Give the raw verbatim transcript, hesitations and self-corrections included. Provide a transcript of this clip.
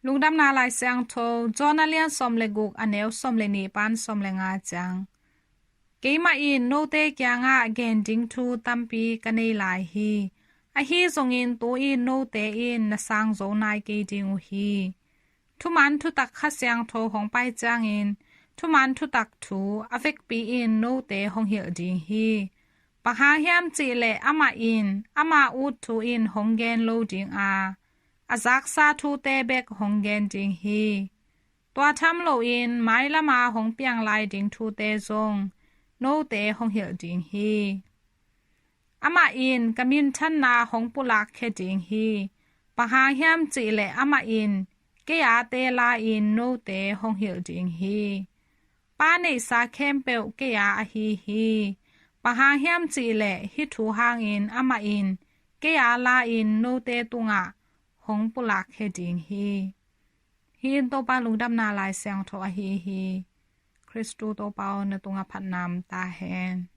Lungdamna Lai Siangtho, John a lian sawm le guk, a neu sawm le nih pan sawm le nga ciang. Keimah in note kiangah gen ding thu tampi ka nei lai hi. Ahi zongin tu-in note in na sang zo nai kei ding uh hi. Thuman thutak Kha Siangtho hong pai ciangin, thuman thutak thu a vekpi in note hong hilh ding hi. Bang hang hiam cih leh amah in ama ut thu in hong gen lo ding a, a zaksa thute bek hong gen ding hi. Tua tham loin mailama hong piang lai ding thute zong note hong hilh ding hi. Amah in ka minthanna hong pulak khia ding hi. Bang hang hiam cih leh amah in kei a te la-in note hong hilh ding hi. Pa neihsa khempeuh kei a ahi hi. Bang hang hiam cih leh hih thu hangin amah in kei a la-in note tungah hong pulak khia ding hi. Hih in Topa Lungdamna Lai Siangtho ahi hi. Khristu Topa aw, na tungah phatna om ta hen.